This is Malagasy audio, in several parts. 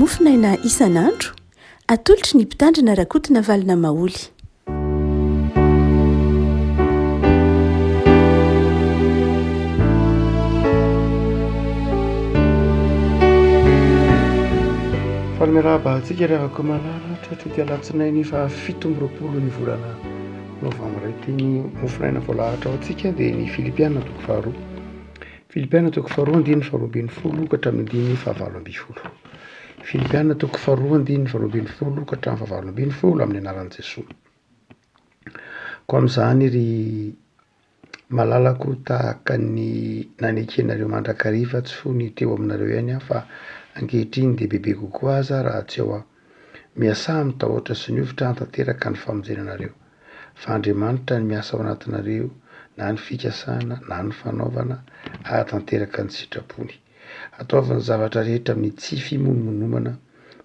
Mofonaina isan'andro, atolotry ny Mpitandrina Rakotonavalona Maholy. Faly miarahaba antsika ry havako malala tratry ity alatsinainy faha 27 ny volana novambra ity. Ny mofonaina voalahatra ho antsika dia ny Filipiana toko faharoa. Filipiana toko faharoa andininy faharoa ambin'ny folo ka hatramin'ny andininy fahavalo ambin'ny folo. Filipiana toko faharoa andininy faharoa ambin'ny folo ka hatramin'ny fahavalo ambin'ny folo amin'ny anaran'i Jesoa. Koa amin'izany ry malalako tahaka ny nanekenareo mandrakariva tsy fony teo aminareo ihany aho fa ankehitriny dia bebe kokoa aza raha tsy eo aho. Miasà amin'ny tahotra sy ny hovitra hahatanteraka ny famonjena anareo. Fa Andriamanitra ny miasa ao anatinareo na ny fikasana na ny fanaovana hahatanteraka ny sitrapony. Ataovy ny zavatra rehetra amin'ny tsy fimonomonomana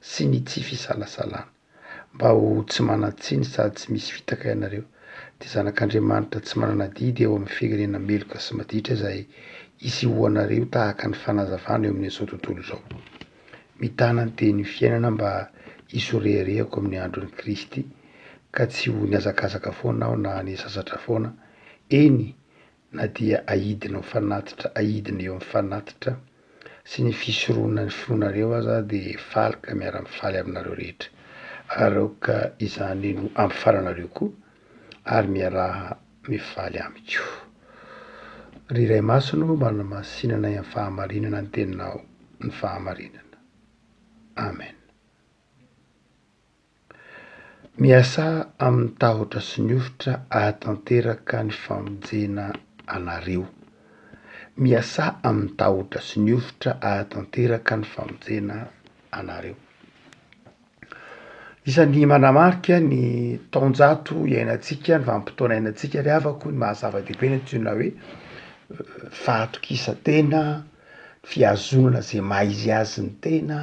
sy ny tsy fisalasalana, mba ho tsy manan-tsiny sady tsy misy fitaka ianareo, dia zanak'Andriamanitra tsy manana adidy eo amin'ny firenena meloka sy maditra izay isehoanareo tahaka ny fanazavana eo amin'izao tontolo izao. Mitana ny tenin'ny fiainana mba hisoreharehako amin'ny andron'i Kristy, ka tsy ho nihazakazaka foana aho na nisasatra foana, eny, na dia ahidina ho fanatitra ahidina eo amin'ny fanatitra sy ny fisoronana ny finoanareo aza aho dia faly ka miara-mifaly aminareo rehetra. Ary aoka izany no hampifaly anareo koa, ary miaraha mifaly amiko. Ry Ray Masina ô, manamasina anay amin'ny fahamarinana ny teninao ny fahamarinana. Amen. Miasà amin'ny tahotra sy ny hovitra hahatanteraka ny famonjena anareo. Miasà amin'ny tahotra sy ny hovitra hahatanteraka ny famonjena anareo. Isan'ny manamarika ny taonjato iainantsika, ny vanim-potoana iainantsika ry havako, ny maha zava-dehibe ny antsoina hoe fahatokisan-tena, fihazonana izay maha izy azy ny tena,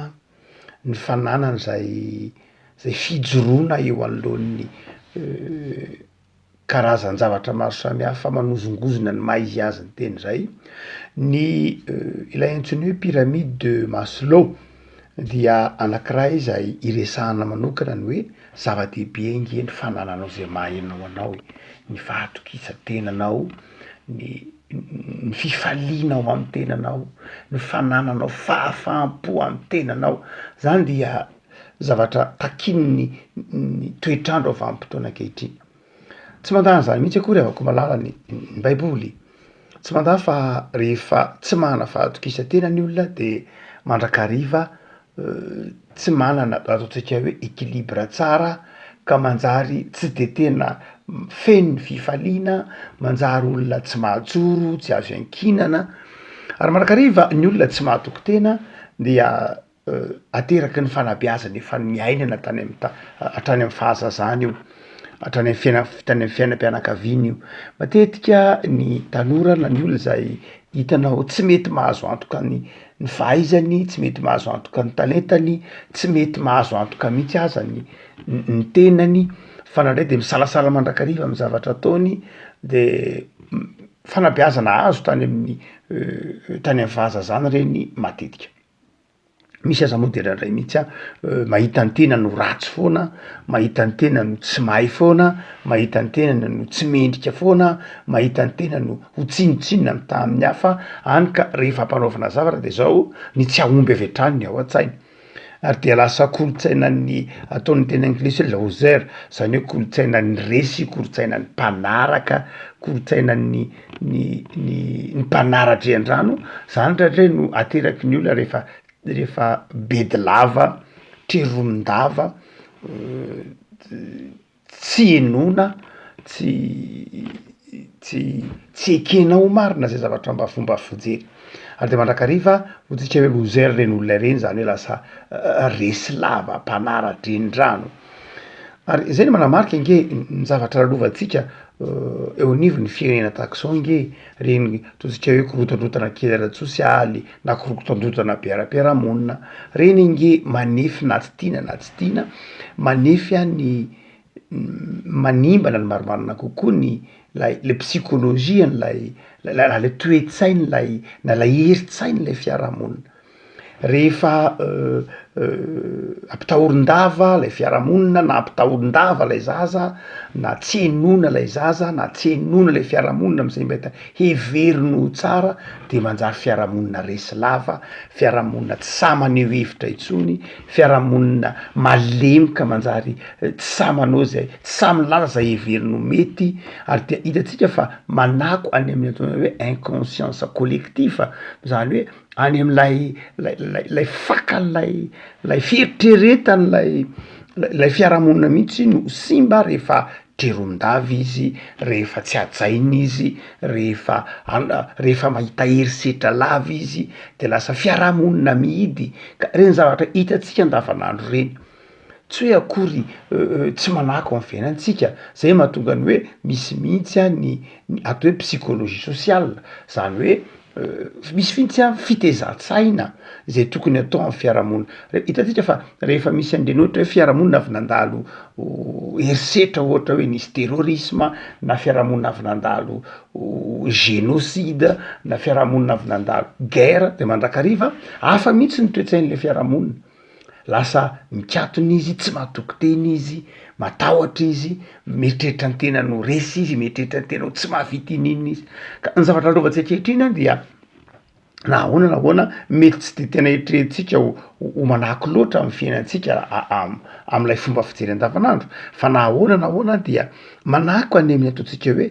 ny fananana izay zay fijoroana eo anoloan'ny karazan-javatra maro samihafa manozongozona ny maha izy azy ny tena izay, ny ilay antsoina hoe pyramide de Maslow dia anankiray izay iresahana manokana ny hoe zava-dehibe ange ny fanananao izay maha ianao anao e, ny fahatokisan-tenanao, ny ny fifalianao amin'ny tenanao, ny fanananao fahafaham-po amin'ny tenanao, zany dia zavatra takian'ny ny toetr'andro vanim-potoana ankehitriny. Tsy mandà an'izany mihitsy akory havako malala ny ny baiboly, tsy mandà fa rehefa tsy manana fahatokisan-tena ny olona de mandrakariva tsy manana ataontsika hoe equilibre tsara ka manjary tsy de tena feno ny fifaliana, manjary olona tsy mahajoro, tsy azo iankinana, ary mandrakariva ny olona tsy mahatoky tena dia ateraky ny fanabeazana efa niainana tany amy ta- hatrany amy fahazazana io, hatrany amy fiaina- tany amy fiainam-pianakaviana io, matetika ny tanora na ny olona zay hitanao tsy mety mahazo antoka ny ny fahaizany, tsy mety mahazo antoka ny talentany, tsy mety mahazo antoka mihitsy aza ny ny tenany fa ndraindray de misalasala mandrakariva amy zavatra ataony de fanabeazana azo tany amin'ny tany amy fahazazana reny matetika. Misy aza moa de indraindray mihitsy aho mahita ny tenany ho ratsy foana, mahita ny tenany ho tsy mahay foana, mahita ny tenany ho tsy mendrika foana, mahita ny tenany ho tsinontsinona mitaha amin'ny hafa, hany ka rehefa ampanaovina zavatra de zao ny tsy hahomby avy hatrany ny ao an-tsaina, ary dia lasa kolontsainan'ny ataon'ny teny anglisy hoe loser, zany hoe kolontsainan'ny resy, kolontsainan'ny mpanaraka, kolontsainan'ny ny ny ny mpanara-driandrano, zany indraindray no ateraky ny olona rehefa rehefa bedy lava, treromin-dava, tsy henoina, tsy tsy tsy ekena ho marina zay zavatra mba fomba fijery, ary de mandrakariva hoy tsika hoe loser reny olona ireny zany hoe lasa resy lava, mpanara-drenirano. Ary izay no manamarika ange ny zavatra lalovantsika eo anivon'ny firenena tahaka izao ange reny ataontsika hoe korontandrontana kely ara-tsosialy na korontandrontana be ara-piarahamonina, reny ange manefy na tsy tiana na tsy tiana, manefy an ny manimba na ny marimarina kokoa ny lay le psikolojian'ilay lay toe-tsain'ilay na lay herin-tsain'ilay fiarahamonina. Rehefa. Ampitahorin-dava lay fiarahamonina na ampitahorin-dava lay zaza na tsy henoina lay zaza na tsy henoina lay fiarahamonina am'zay mba hita heveriny ho tsara de manjary fiarahamonina resy lava, fiarahamonina tsy sahy maneho hevitra intsony, fiarahamonina malemy ka manjary tsy sahy manao zay, tsy sahy milaza zay heveriny ho mety ary dia hitantsika fa manako any amin'ny antsoina hoe inconscience collectif zany hoe any amin'ilay lay lay lay fakan'ilay lay fieritreretan'ilay lay fiarahamonina mihitsy no simba rehefa dreron-dava izy, rehefa tsy hajaina izy, rehefa an- rehefa mahita herisetra lava izy de lasa fiarahamonina mihidy ka reny zavatra hitantsika andavanandro reny. Tsy hoe akory tsy manako amin'ny fiainantsika, zay mahatonga ny hoe misy mihitsy a ny ny atao hoe psychologie sociale, zany hoe misy mihitsy a fitaizan-tsaina zay tokony atao amin'ny fiarahamonina, hitantsika fa rehefa misy an'ireny ohatra hoe fiarahamonina avy nandalo herisetra ohatra hoe nisy terrorisme na fiarahamonina avy nandalo génocide na fiarahamonina avy nandalo guerre de mandrakariva hafa mihitsy ny toe-tsain'le fiarahamonina. Lasa mikatona izy, tsy mahatoky tena izy, matahotra izy, mieritreritra ny tenany ho resy izy, mieritreritra ny tenany ho tsy mahavita ininona izy, ka ny zavatra lovantsika ankehitriny an dia na ahoana na ahoana mety tsy de tena eritreretintsika ho ho manako loatra amin'ny fiainantsika am'lay fomba fijery andavanandro fa na ahoana na ahoana dia Manako any amin'ny ataontsika hoe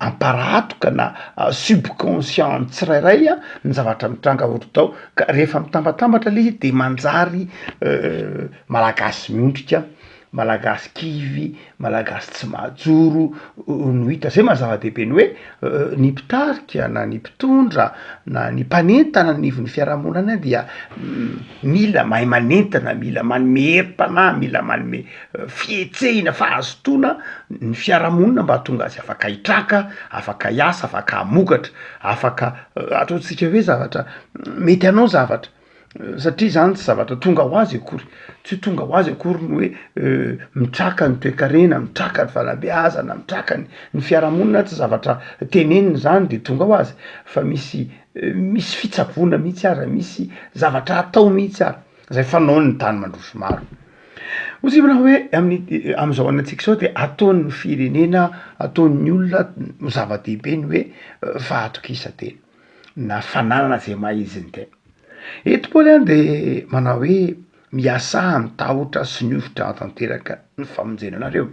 amparahatoka na subconscient ny tsirairay ny zavatra mitranga ohatry ka rehefa mitambatambatra le izy de manjary malagasy miondrika, malagasy kivy, malagasy tsy mahajoro no hita, zay maha zava-dehibe ny hoe ny mpitarika na ny mpitondra na ny mpanentana anivon'ny fiarahamonina any dia mila mahay manentana, mila manome herim-panahy, mila manome fihetsehina, fahazotoana ny fiarahamonina mba hahatonga azy afaka hitraka, afaka hiasa, afaka hamokatra, afaka ataontsika hoe zavatra mety hanao zavatra satria zany tsy zavatra tonga ho azy akory, tsy tonga ho azy akory ny hoe mitraka ny toekarena, mitraka ny fanabeazana, mitraka ny fiarahamonina tsy zavatra tenenina zany de tonga ho azy fa misy misy fitsaboana mihitsy ara, misy zavatra atao mihitsy ara, zay fanaon'ny tany mandroso maro. Hoy isika manao hoe amin'ny am'zao anantsika zao de ataon'ny firenena, ataon'ny olona ho zava-dehibe ny hoe fahatokisan-tena na fananana zay maha izy ny tena. Eto Paoly an de manao hoe miasà amin'ny tahotra sy ny hovitra hahatanteraka ny famonjena anareo.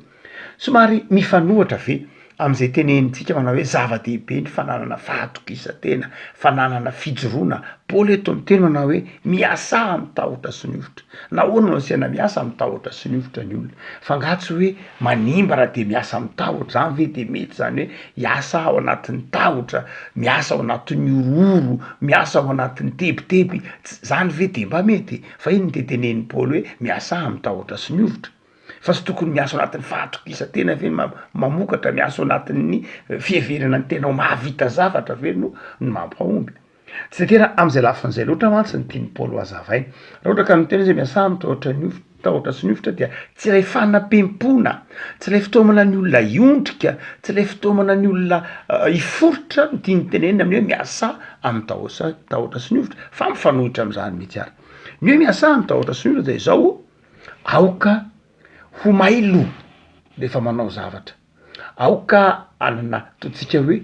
Somary mifanohitra ve amin'izay tenenintsika manao hoe zava-dehibe ny fananana fahatokisan-tena, fananana fijoroana? Paoly eto miteny manao hoe miasà amin'ny tahotra sy ny hovitra. Nahoana no asiana miasa amin'ny tahotra sy ny hovitra ny olona? Fa angaha tsy hoe manimba raha de miasa amin'ny tahotra? Zany ve de mety zany hoe hiasa ao anatin'ny tahotra, miasa ao anatin'ny horohoro, miasa ao anatin'ny tebiteby, ts- zany ve de mba mety? Fa ino no tenenin'i Paoly hoe miasà amin'ny tahotra sy ny hovitra? Fa tsy tokony miasa ao anatin'ny fahatokisan-tena ve ny mamokatra, miasa ao anatin'ny fiheverana ny tena ho mahavita zavatra ve no no mampahomby? Tsy de tena am'zay lafiny zay loatra mantsy ny tian'i Paoly ho hazavaina. Raha ohatra ka miteny izy hoe miasà amin'ny tahotra ny hof- tahotra sy ny hovitra dia tsy ilay fanapempoana, tsy ilay fitaomana ny olona hiondrika, tsy ilay fitaomana ny olona hiforitra no tiany tenenina amin'ny hoe miasà amin'ny tahosa- tahotra sy ny hovitra fa mifanohitra am'zany mihitsy ary. Ny hoe miasà amin'ny tahotra sy ny hovitra de izao, Aoka ho mailo rehefa manao zavatra, aoka hanana ataontsika hoe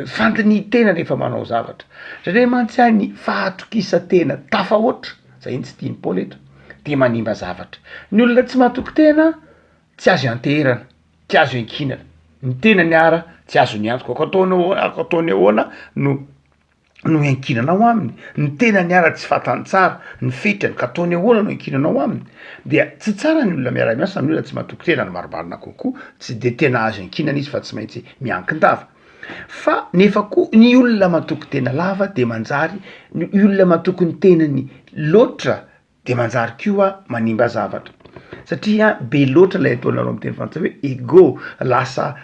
fandinihin-tena rehefa manao zavatra, satria mantsy ah ny fahatokisan-tena tafahoatra, zay iny tsy tian'i Paoly eto, de manimba zavatra, ny olona tsy mahatoky tena tsy azo ianteherana, tsy azo iankinana, ny tenany ara tsy azony antoka, ka ataonao ahoana ka ataony ahoana no. no iankinanao aminy, ny tenany ara tsy fantany tsara ny fetrany ka ataony ahoana no iankinanao aminy, dia tsy tsara ny olona miara-miasa amin'ny olona tsy matoky tena, ny marimarina kokoa tsy de tena azo iankinana izy fa tsy maintsy miankin-dava, fa nefa koa ny olona matoky tena lava de manjary ny olona matoky ny tenany loatra de manjary koa manimba zavatra satria be loatra lay ataonareo amy teny frantsay hoe ego, lasa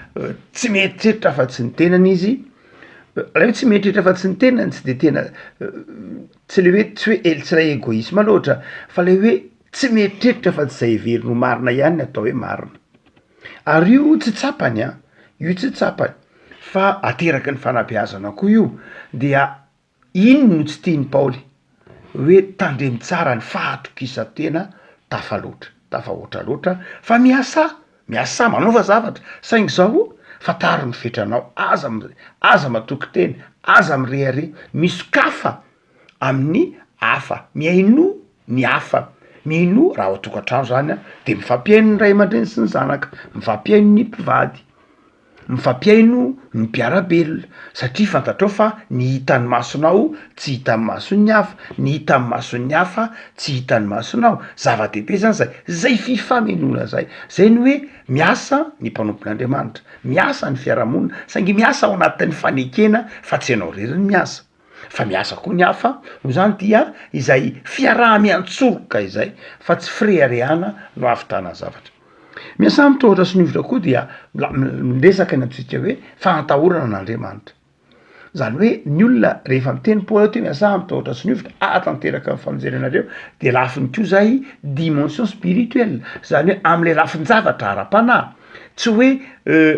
tsy mieritreritra afa-tsy ny tenany izy, lay hoe tsy mieritreritra afa-tsy ny tenany tsy de tena tsy le hoe tsy hoe el- tsy lay egoisme loatra fa le hoe tsy mieritreritra afa-tsy zay heveriny ho marina ihany ny atao hoe marina, ary io tsy tsapany an, io tsy tsapany fa ateraky ny fanabeazana koa io dia Iny no tsy tian'i Paoly. hoe tandremo tsara ny fahatokisan-tena tafaloatra, tafahoatra loatra fa miasà, miasà, manaova zavatra, saingy zao fantaro ny fetranao, aza aza matoky tena, aza mirehareha, misokafa amin'ny hafa, mihainoa ny hafa, mihainoa raha ao an-tokantrano zany an, de mifampihaino ny ray aman-dreny sy ny zanaka, mifampihaino ny mpivady. Mifampihaino ny mpiara-belona satria fantatrao fa ny hitan'ny masonao tsy hitan'ny mason'ny hafa, ny hitan'ny mason'ny hafa tsy hitan'ny masonao, zava-dehibe zany zay, zay fifamenoana zay, zay ny hoe miasa ny mpanompon'Andriamanitra, miasa ny fiarahamonina saingy miasa ao anatin'ny fanekena fa tsy ianao irery no miasa fa miasa koa ny hafa, noho izany dia izay fiaraha-miantsoroka izay fa tsy fireharehana no ahavitana zavatra. Miasa amin'ny tahotra sy ny hovitra koa dia miresaka ny antsika hoe fahatahorana an'Andriamanitra. Zany hoe ny olona rehefa miteny Paoly eto hoe miasa amin'ny tahotra sy ny hovitra hahatanteraka ny famonjena anareo de lafiny koa zay dimension spirituelle, zany hoe am'le lafin-javatra ara-panahy, tsy hoe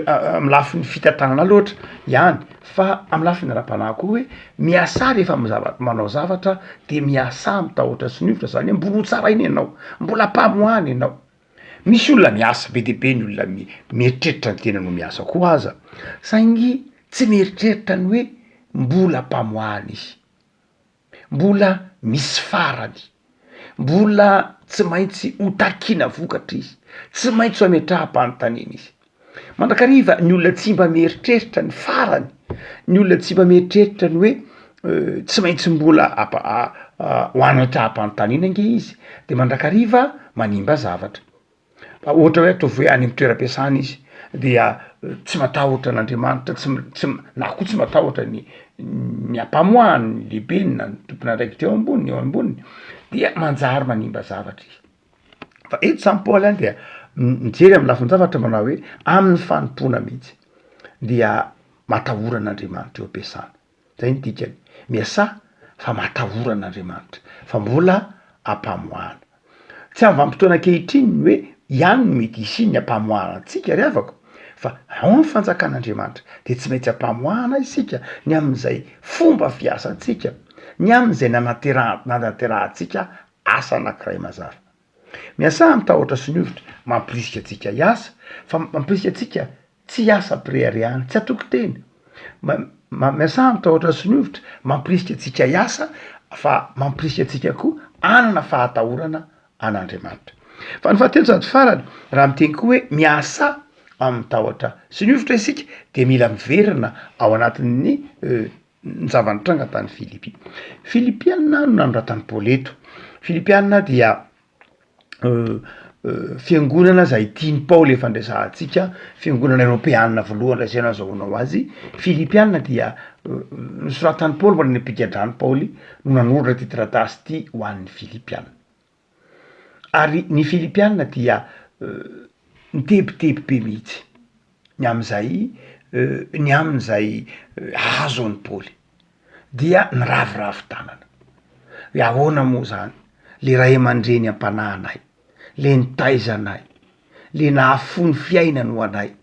amy lafiny fitantanana loatra ihany fa amy lafiny ara-panahy koa hoe miasà rehefa manao zavatra de miasà amin'ny tahotra sy ny hovitra, zany hoe mbola ho tsaraina ianao, mbola ampamoahana ianao. Misy olona miasa, be dia be ny olona mieritreritra ny tenany ho miasa koa aza, saingy tsy mieritreritra ny hoe mbola ampamoahana izy, mbola misy farany, mbola tsy maintsy ho takiana vokatra izy, tsy maintsy ho ametraham-panontaniana izy. Mandrakariva ny olona tsy mba mieritreritra ny farany, ny olona tsy mba mieritreritra ny hoe tsy maintsy mbola ampa- ho ametraham-panontaniana ange izy de mandrakariva manimba zavatra, ohatra hoe ataovy hoe any amy toeram-piasana izy dia tsy matahotra an'Andriamanitra tsy tsy na koa tsy matahotra ny ny ampamoahany ny lehibeny na ny tompon'andraikitra eo amboniny eo amboniny dia manjary manimba zavatra izy. Fa eto zany Paoly an dia mijery amin'ny lafin-javatra manao hoe amin'ny fanompoana mihitsy dia matahora an'Andriamanitra eo am-piasana, zay ny dikany, miasà fa matahora an'Andriamanitra fa mbola ampamoahana. Tsy amin'ny vanim-potoana ankehitriny ny hoe ihany no mety hisian'ny ampamoahana antsika ry havako fa ao amin'ny fanjakan'Andriamanitra de tsy maintsy ampamoahana isika ny amin'izay fomba fiasantsika, ny amin'izay nanateraha- nanaterahantsika asa anankiray mazava. Miasà amin'ny tahotra sy ny hovitra, mampirisika antsika hiasa, fa mampirisika antsika tsy hiasa am-pireharehana, tsy hatoky tena. Ma- miasà amin'ny tahotra sy ny hovitra, mampirisika antsika hiasa, fa mampirisika antsika koa hanana fahatahorana an'Andriamanitra. Fa ny fahatelo sady farany, raha miteny koa hoe miasà amin'ny tahotra sy ny hovitra isika de mila miverina ao anatin'ny ny zava-nitranga tany Filipy. Filipiana no nanoratan'i Paoly eto. Filipiana dia fiangonana zay tian'i Paoly efa niresahantsika, fiangonana eropeana voalohany raha izay no azahoanao azy. Filipiana dia nosoratan'i Paoly mbola any am-pigadrana Paoly no nanoratra ity taratasy ity ho an'ny Filipiana. Ary ny Filipiana dia nitebiteby be mihitsy ny amin'izay ny amin'izay hahazo an'i Paoly, dia niraviravy tanana, hoe ahoana moa zany le ray aman-dreny am-panahy anay, le nitaiza anay, le nahafoy ny fiainany ho anay,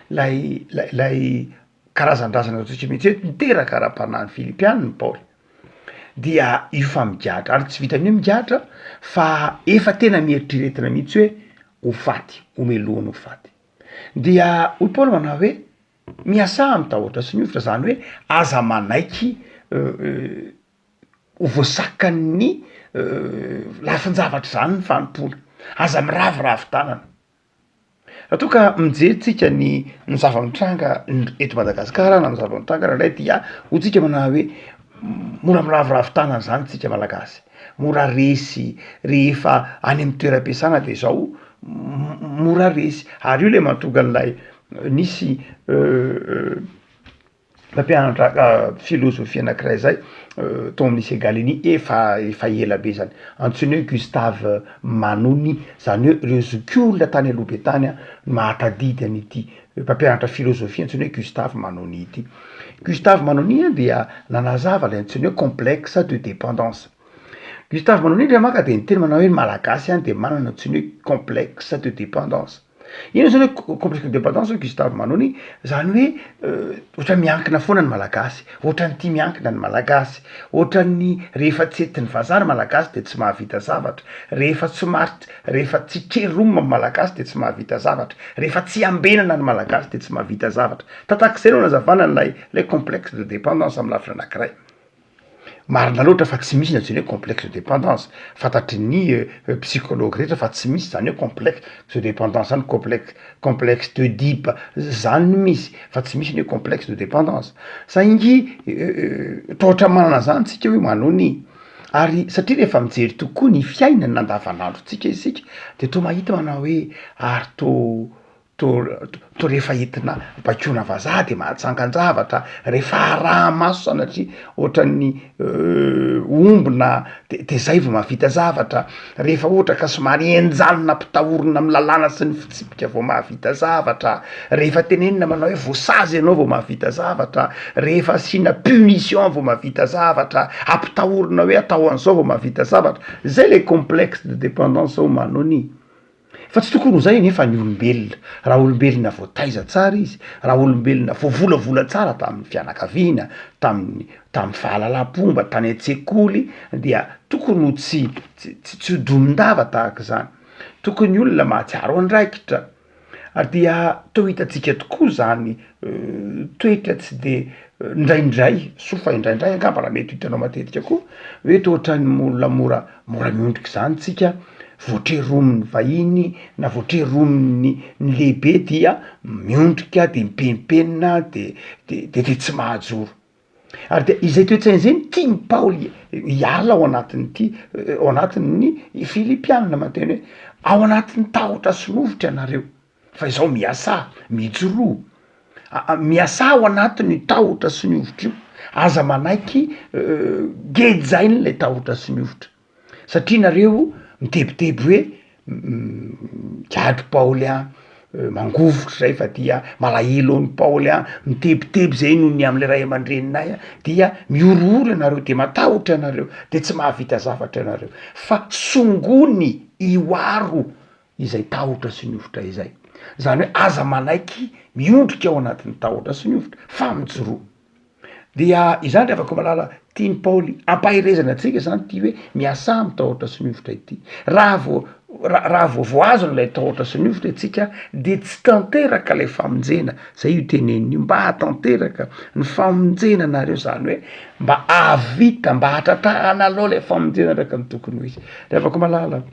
lay lay lay karazan-drazana ataontsika mihitsy hoe niteraka ara-panahy ny Filipiana i Paoly, dia io fa migadra, ary tsy vitan'ny hoe migadra fa efa tena mieritreretina mihitsy hoe ho faty, ho melohina ho faty. Dia hoy Paoly manao hoe miasà amin'ny tahotra sy ny hovitra, zany hoe aza manaiky ho voasakan'ny lafin-javatra izany ny fanompoana, aza miraviravy tanana. Raha toa ka mijery tsika ny ny zava-mitranga eto Madagasikara na ny zava-mitranga indraindray dia hoy tsika manao hoe mora miraviravy tanana zany tsika malagasy, mora resy rehefa any amy toeram-piasana de zao mora resy ary io le mahatonga an'ilay nisy mpampianatra filôzôfia anakiray zay tao amin'ny lycée Gallieni efa efa ela be zany, antsoiny hoe Gustave Manoni, zany hoe reo zokiolona tany aloha be tany an no mahatadidy an'ity mpampianatra filôzôfia antsoiny hoe Gustave Manoni ity. Gustave Manoni an dia nanazava lay antsoiny hoe complexe de dépendance. Gustave Manoni ndray maka de niteny manao hoe ny malagasy an de manana antsoiny hoe complexe de dépendance. Inona zany hoe complexe de dépendance hoy Gustave Manoni, zany hoe ohatran'ny miankina foana ny malagasy, ohatran'ny tia miankina ny malagasy, ohatran'ny rehefa tsy entin'ny vazaha ny malagasy de tsy mahavita zavatra, rehefa somary rehefa tsy treromina ny malagasy de tsy mahavita zavatra, rehefa tsy ambenana ny malagasy de tsy mahavita zavatra. Tatak'izay no anazavana an'ilay ilay complexe de dépendance amin'ny lafiny anakiray. Marina loatra fa tsy misy ny antsoina hoe complexe de dépendance, fantatry ny psychologue rehetra fa tsy misy zany hoe complexe de dépendance zany, complexe complexe d'Oedipe zany no misy fa tsy misy ny hoe complexe de dépendance, saingy toa ohatran'ny manana an'zany tsika hoe manao ny ary satria rehefa mijery tokoa ny fiainana andavanandrontsika isika de toa mahita manao hoe ary toa Toa toa rehefa entina baikoana vazaha de mahatsangan-javatra, rehefa araha-maso sanatria ohatran'ny omby na de de zay vao mahavita zavatra, rehefa ohatra ka somary henjanina ampitahorina amin'ny lalàna sy ny fitsipika vao mahavita zavatra, rehefa tenenina manao hoe voasazy ianao vao mahavita zavatra, rehefa asiana punition vao mahavita zavatra, ampitahorina hoe atao an'izao vao mahavita zavatra, zay le complexe de dépendance ao Manoni. Fa tsy tokony ho zay anefa ny olombelona, raha olombelona voataiza tsara izy, raha olombelona voavolavola tsara tamin'ny fianakaviana, tamin'ny tamin'ny fahalalam-pomba tany an-tsekoly dia tokony ho tsy tsy tsy ho domin-dava tahaka izany, tokony olona mahatsiaro andraikitra, ary dia toa hitantsika tokoa zany toetra tsy de indraindray, soa fa indraindray angamba raha mety ho hitanao matetika koa, hoe toa ohatran'ny olona mora mora miondrika izany tsika, voatreromin'ny vahiny na voatreromin'ny ny lehibe dia miondrika de mipenipenina de de de de tsy mahajoro. Ary dia izay toe-tsaina izay no tian'i Paoly hiala ao anatin'ity ao anatin'ny Filipiana manteny hoe ao anatin'ny tahotra sy lovitra ianareo fa izao miasà, mijoroa, miasà ao anatin'io tahotra sy ny hovitra io, aza manaiky gejain'ilay tahotra sy ny hovitra. Satria nareo mitebiteby hoe migadro Paoly an, mangovitra zay fa dia malahelo an'i Paoly an, mitebiteby zay noho ny am'le ray aman-dreninay an, dia mihorohoro ianareo, de matahotra ianareo, de tsy mahavita zavatra ianareo, fa songony ioharo izay tahotra sy ny hovitra izay, zany hoe aza manaiky miondrika ao anatin'ny tahotra sy ny hovitra fa mijoroa. Dia izany ry havako malala, tian'i Paoly ampaherezana antsika zany ity hoe miasà amin'ny tahotra sy ny hovitra ity. Raha vao raha raha vao voahazona ilay tahotra sy ny hovitra isika de tsy tanteraka ilay famonjena, zay io teneniny io, mba hahatanteraka ny famonjena anareo, zany hoe mba hahavita, mba hahatratrarana alou ilay famonjena araka ny tokony ho izy. Ry havako malala.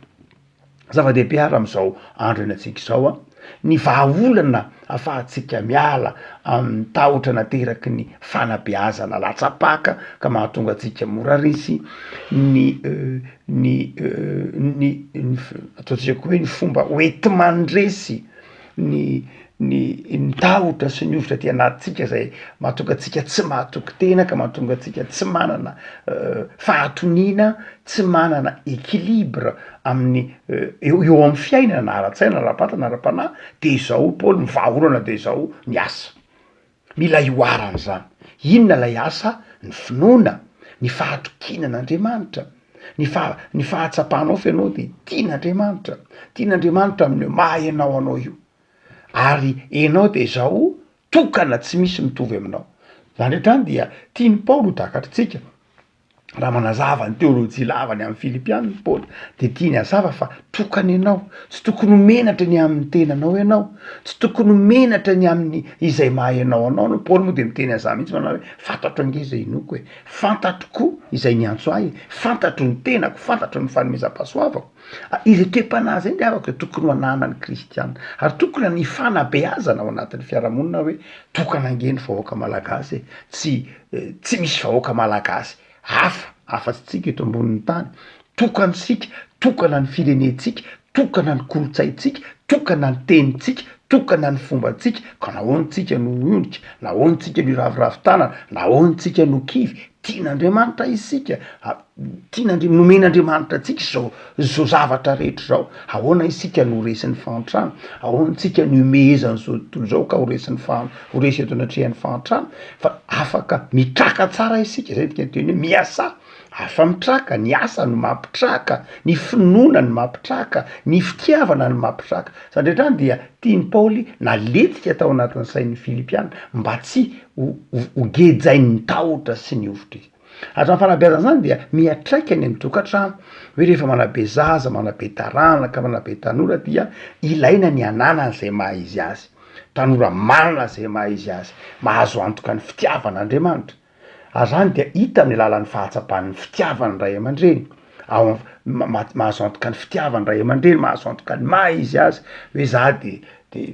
Zava-dehibe ary amin'izao andro iainantsika izao an, ny vahaolana ahafahantsika miala amin'ny tahotra nateraky ny fanabeazana latsa-paka ka mahatonga antsika mora resy, ny ny ny ny ataontsika koa hoe ny fomba hoenti-mandresy ny ny ny tahotra sy ny hovitra aty anatintsika zay mahatonga antsika tsy mahatoky tena ka mahatonga antsika tsy manana fahatoniana, tsy manana equilibre amin'ny eo eo amin'ny fiainana na ara-tsaina na ara-batana na ara-panahy de izao Paoly ny vahaolana de izao ny asa, mila ihoarana zany, inona lay asa? Ny finoana, ny fahatokiana an'Andriamanitra, ny faha- ny fahatsapanao fa ianao de tian'Andriamanitra, tian'Andriamanitra amin'ny maha ianao anao io. Ary enao de zao tokana tsy misy mitovy aminao. Zany hatrany dia tian'i Paoly ho takatritsika, raha manazava ny teolojia lava ny amin'ny Filipiana i Paoly de tiany hazava fa tokana ianao, tsy tokony ho menatra ny amin'ny tenanao ianao, tsy tokony ho menatra ny amin'ny izay maha ianao anao anao, Paoly moa de miteny an'zany mihitsy manao hoe fantatro ange zay inoako e, fantatro koa izay niantso ahy e, fantatro ny tenako, fantatro ny fanomezam-pahasoavako. Izay toe-panahy izay ry havako dia tokony ho ananan'ny kristiana, ary tokony ny fanabeazana ao anatin'ny fiarahamonina hoe tokana ange ny vahoaka malagasy e, tsy tsy misy vahoaka malagasy hafa afa-tsy tsika eto ambonin'ny tany, tokana isika, tokana ny firenentsika, tokana ny kolontsaintsika, tokana ny tenintsika, tokana ny fombantsika, ka nahoana tsika no miondrika, nahoana tsika no hiraviravy tanana, nahoana tsika no kivy, tian'Andriamanitra isika, Tian'Andri-, nomen'Andriamanitra antsika izao izao zavatra rehetra izao, ahoana isika no ho resin'ny fahantrana? Ahoana isika no hihomehezan'izao tontolo izao ka ho resin'ny fahan-, ho resy eto anatrehan'ny fahantrana? Fa afaka mitraka tsara isika, zay dikany teny hoe miasà. Afa-mitraka, ny asa no mampitraka, ny finoana no mampitraka, ny fitiavana no mampitraka. Izany rehetra izany dia tian'i Paoly naletika tao anatin'ny sain'ny Filipiana mba tsy ho ho gejain'ny tahotra sy ny hovitra izy. Ary izany fanabeazana izany dia miantraika any amin'ny tokantrano, hoe rehefa manabe zaza, manabe taranaka, manabe tanora dia ilaina ny hananany izay maha izy azy. Tanora manana izay maha izy azy, mahazo antoka ny fitiavan'Andriamanitra. Ary izany dia hita amin'ny alalan'ny fahatsapan'ny fitiavan'ny ray aman-dreny, ao mahazo antoka ny fitiavan'ny ray aman-dreny, mahazo antoka ny maha izy azy, hoe za de de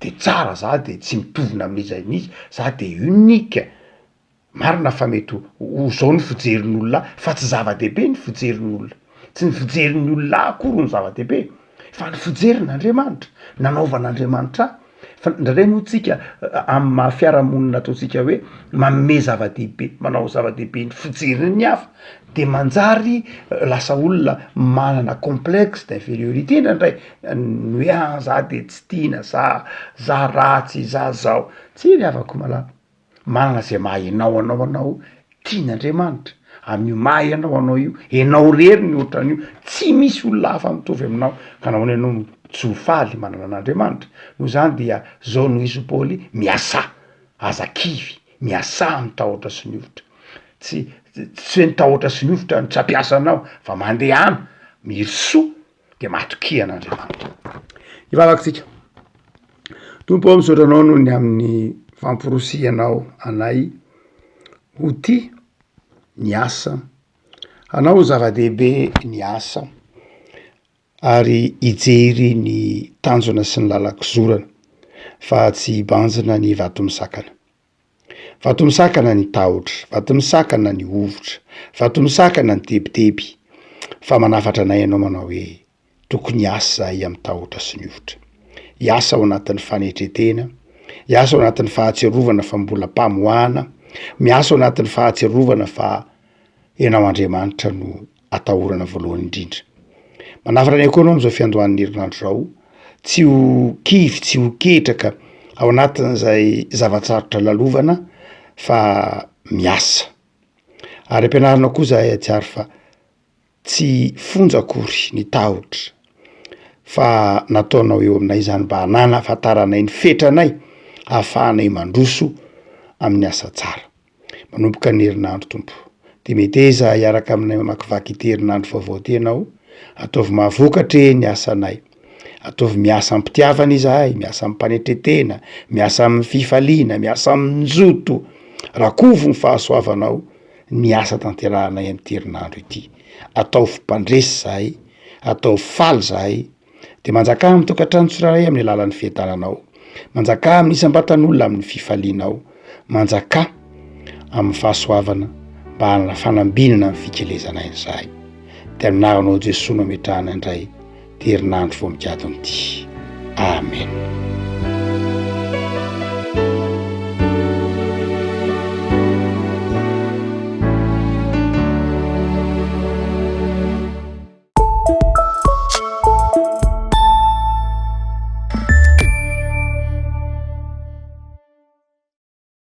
de tsara, za de tsy mitovy na amin'iza n'iza, za de unique. Marina fa mety ho ho zao ny fijerin'olona ahy, fa tsy zava-dehibe ny fijerin'olona, tsy ny fijerin'ny olona ahy akory no zava-dehibe fa ny fijerin'Andriamanitra, nanaovan'Andriamanitra ahy. Fa indraindray moa tsika amin'ny maha fiarahamonina ataontsika hoe manome zava-dehibe, manao zava-dehibe ny fijerin'ny hafa de manjary lasa olona manana complexe d'infériorité indraindray, ny hoe ah za de tsy tiana, za za ratsy, za zao, tsia ry havako malala. Manana izay maha ianao anao anao, tian'Andriamanitra, amin'io maha ianao anao io, ianao irery ny ohatran'io, tsy misy olona hafa mitovy aminao, ka nahoana ianao no tsy ho faly manana an'Andriamanitra? Noho izany dia zao no izy Paoly, miasà, aza kivy, miasà amin'ny tahotra sy ny hovitra, tsy tsy hoe ny tahotra sy ny hovitra no tsy hampiasa anao fa mandehana, mirosoa de matokia an'Andriamanitra. Hivavaka isika. Tompo ô, misaotra anao noho ny amin'ny famporosihanao anay ho tia ny asa, hanao ho zava-dehibe ny asa ary hijery ny tanjona sy ny lalan-kizorana fa tsy hibanjina ny vato misakana. Vato misakana ny tahotra, vato misakana ny hovitra, vato misakana ny tebiteby, fa manafatra anay ianao manao hoe, tokony hiasa izahay amin'ny tahotra sy ny hovitra. Hiasa ao anatin'ny fanetren-tena, hiasa ao anatin'ny fahatsiarovana fa mbola mpamoahana, miasa ao anatin'ny fahatsiarovana fa ianao Andriamanitra no atahorana voalohany indrindra. Manafatra anay koa ianao amin'izao fiandohan'ny herinandro izao, tsy ho kivy, tsy ho ketraka ao anatin'izay zava-tsarotra lalovana fa miasa. Ary ampianarina koa izahay hahatsiaro fa tsy fonja akory ny tahotra fa nataonao eo aminay izany mba hananafantaranay ny fetranay ahafahanay mandroso amin'ny asa tsara. Manomboka ny herinandro Tompo. Dia meteza hiaraka aminay mamakivaky ity herinandro vaovao ity Ianao. Ataovy mahavokatra e ny asanay. Ataovy miasa am-pitiavana izahay, miasa amim-panetretena, miasa amin'ny fifaliana, miasa amin-joto. Rakovo ny fahasoavanao ny asa tanterahanay amin'ity herinandro ity. Ataovy mpandresy izahay, ataovy faly izahay, Dia manjakà amin'ny tokantrano tsirairay amin'ny alalan'ny fiadananao. Manjakà amin'ny isam-batan'olona amin'ny fifalianao. Manjakà amin'ny fahasoavana mba hanana fanambinana amin'ny fikelezanay izahay. Dia amin'ny anaranao Jesoa no ametrahana indray ity herinandro vao migadona ity. Amen.